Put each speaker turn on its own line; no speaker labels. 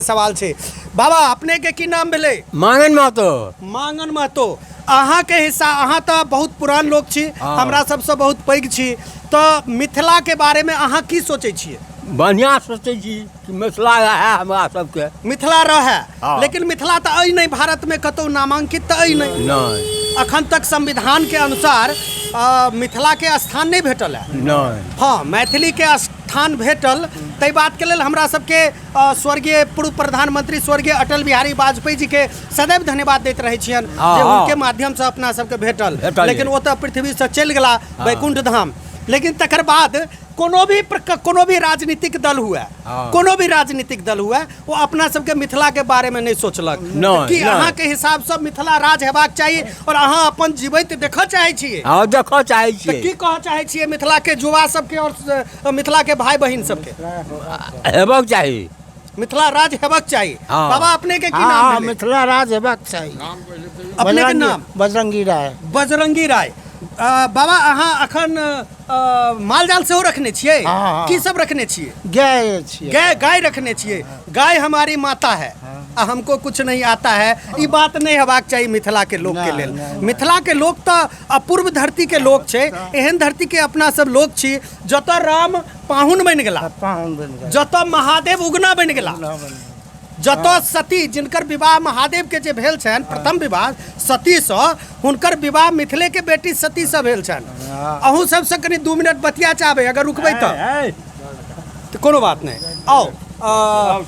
सवाल छै। बाबा, अपने के की नाम भेलै?
मांगन महतो।
मांगन महतो, अहाँके हिस्सा, अहाँ तऽ बहुत पुरान लोक छी, हमरा सबसँ बहुत पैघ छी, तऽ मिथिलाके बारेमे अहाँ की सोचै छियै?
बढ़िआँ सोचै छी कि मिथिला रहए हमरा सबके।
मिथिला रहए।
हँ।
लेकिन मिथिला तऽ अइ नहि, भारतमे कतहु नामांकित तऽ अइ नहि।
नहि।
अखन तक संविधानके अनुसार मिथिलाके स्थान नहि भेटल है।
नहि।
हँ, मैथिलीके स्थान भेटल, ताहि बातके लेल हमरा सबके स्वर्गीय पूर्व प्रधानमंत्री स्वर्गीय अटल बिहारी वाजपेयी जी के सदैव धन्यवाद दैत रहै छियनि जे हुनके माध्यमसँ अपना सबके भेटल।
भेटल।
लेकिन ओ तऽ पृथ्वीसँ चलि गेला वैकुंठ धाम। लेकिन तकर बाद कोनो भी राजनीतिक दल हुए, कोनो भी राजनीतिक दल हुए, ओ अपना सबके मिथिला के बारे में नहीं सोचलक।
नहि,
की
नहि।
अहाँ के हिसाब से मिथिला राज हेबाक चाहिए और अहाँ अपन जीवैत देखऽ चाहै छियै?
हँ, देखऽ चाहै
तऽ
छियै।
की कहऽ चाहै छियै मिथिला के युवा सबके और मिथिला के भाई बहिन सबके?
हेबाक चाही।
मिथिला राज हेबाक चाही।
हँ।
बाबा, अपने के की
हाँ।
नाम
हाँ।
भेलै?
मिथिला राज हेबाक चाही।
अपने के नाम?
बजरंगी राय।
बजरंगी राय। बाबा, अहाँ अखन माल जाल सेहो रखने छियै?
हाँ।
की सब रखने छियै?
गाय छियै।
गाय, गाय रखने छियै। गाय हमारी माता है आ हमको कुछ नहीं आता है, ई बात नहीं हेबाक चाही मिथिला के लोक के
नहि,
लेल।
नहि, नहि।
मिथिला के लोक तऽ अपूर्व धरती के लोक छै। एहन धरती के अपना सब लोक छी जतऽ राम पाहुन बनि गेला,
पाहुन बनि गेल,
जतऽ महादेव उगना बनि गेला,
उगना बनि गेल।
जतऽ सती, जिनकर विवाह महादेव के जे भेल छनि प्रथम विवाह सतीसँ, हुनकर विवाह मिथिले के बेटी सतीसँ भेल छनि। अहूँ सबसँ कनि 2 मिनट बतिया चाहबै, अगर रुकबै तऽ कोनो बात नहि। आउ।